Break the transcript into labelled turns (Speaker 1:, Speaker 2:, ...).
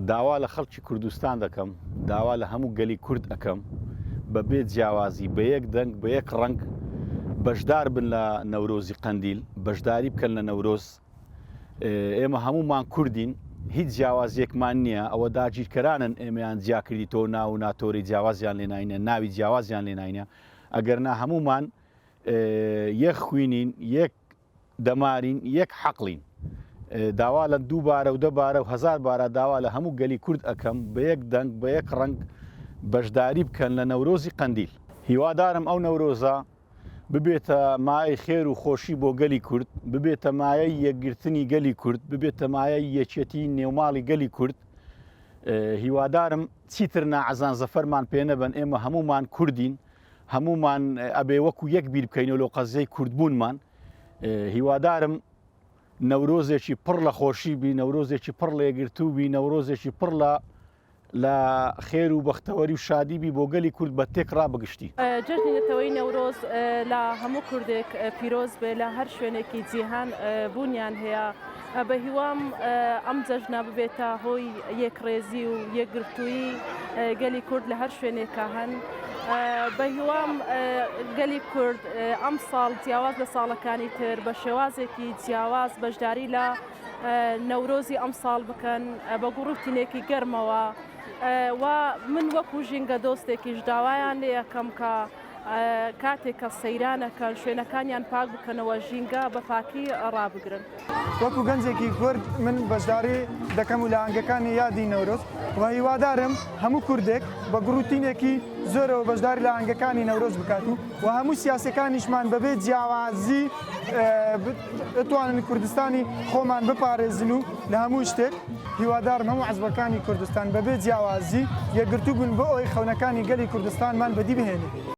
Speaker 1: داوا لە خەڵکی کوردستان دەکەم، داوا لە هەموو گەلی کورد ئەکەم بە بێ جیاوازی، بە یەک دەنگ، بە یەک ڕەنگ بەشدار بن لە نەورۆزی قەندیل، بەشداری بکەن لە نەورۆز. ئێمە هەموومان کوردین، هیچ جیاوازیەکمان نییە، ئەوە داگیرکەرانن ئێمەیان جیا کردیتەوە، ناو و ناتۆرەی جیاوازیان لێ ناینە، ناوی جیاوازیان لێ ناینە، ئەگەرنا هەموومان یەک خوینین، یەک دەمارین یەک حەقڵین. داوا لە دووبارە و دەبارە و هەزار بارە داوا لە هەموو گەلی کورد ئەکەم بە یەک دەنگ بە یەک ڕەنگ بەشداری بکەن لە نەورۆزی قەندیل. هیوادارم ئەو نەورۆزە ببێتە مایەی خێر و خۆشی بۆ گەلی کورد، ببێتە مایەی یەکگرتنی گەلی کورد، ببێتە مایەی یەکێتی نێوماڵی گەلی کورد. هیوادارم چیتر ناعەزان زەفەرمان پێ نەبەن، ئێمە هەموومان کوردین، هەموومان ئەبێ وەکو یەک بیر بکەینەوە لەو قەزیەی کوردبوونمان. هیوادارم نەورۆزێکی پڕ لە خۆشی بی، نەورۆزێکی پڕ لە یەکگرتوو بی، نەورۆزێکی پڕ لە لە خێر و بەختەوەری و شادی بی بۆ گەلی کورد بە تێکڕا بە گشتی.
Speaker 2: جەژنی نەتەوەیی نەورۆز لە هەموو کوردێک پیرۆز بێ لە هەر شوێنێکی جیهان بوونیان هەیە. بە هیوام ئەم جەژنە ببێتە هۆی یەکڕێزی و یەکگرتوویی گەلی کورد لە هەر شوێنێکا هەن. بە هیوام گەلی کورد ئەمساڵ جیاواز لە ساڵەکانی تر بە شێوازێکی جیاواز بەشداری لە نەورۆزی ئەمساڵ بکەن بە گوڕوتینێکی گەرمەوە و من وەکو ژینگە دۆستێکیش داوایان لێ ئەکەم کە کاتێک کە سەیرانەکەن شوێنەکانیان پاک بکەنەوە ژینگە بە پاکی ڕابگرن.
Speaker 3: وەکو گەنجێکی کورد من بەشداری دەکەم و لە ئاهەنگەکانی یادی نەورۆز و هیوادارم هەموو کوردێک بە گوڕوتینێکی زۆرەوە بەشداری لە ئاهەنگەکانی نەورۆز بکات و و هەموو سیاسەکانیشمان بەبێ جیاوازی بتوانن کوردستانی خۆمان بپارێزن و لە هەموو شتێک هیوادارم هەموو عەزبەکانی کوردستان بەبێ جیاوازی یەکگرتوو بن بۆ ئەوەی خەونەکانی گەلی کوردستانمان بەدی بهێنین.